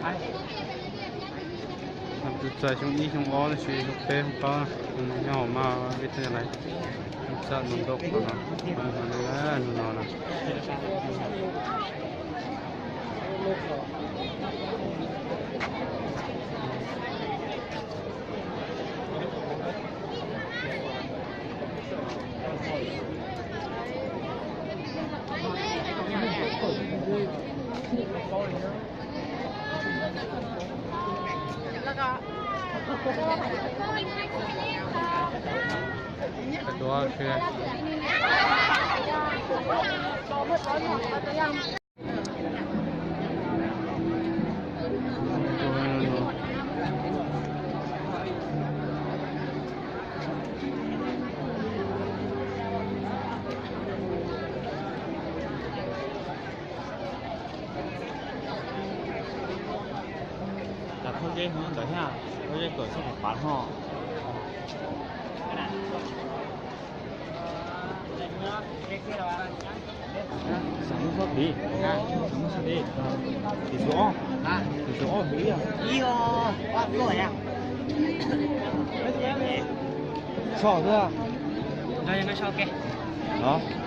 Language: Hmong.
Tus txais xyoo ib xyoo ob tab sis xyoo peb xyoo plaub no nyob hauv mas peb thiaj lais txaj ntau ntau qhov no, hnub no na. Cov thauj zeb hnub ntawd thiab, thauj zeb tuam txog phav phav hos. Xav muab txhob tid, xav muab txhob tid. Tus xyoo ob, tus xyoo ob tus ib. Tso xwb. Los.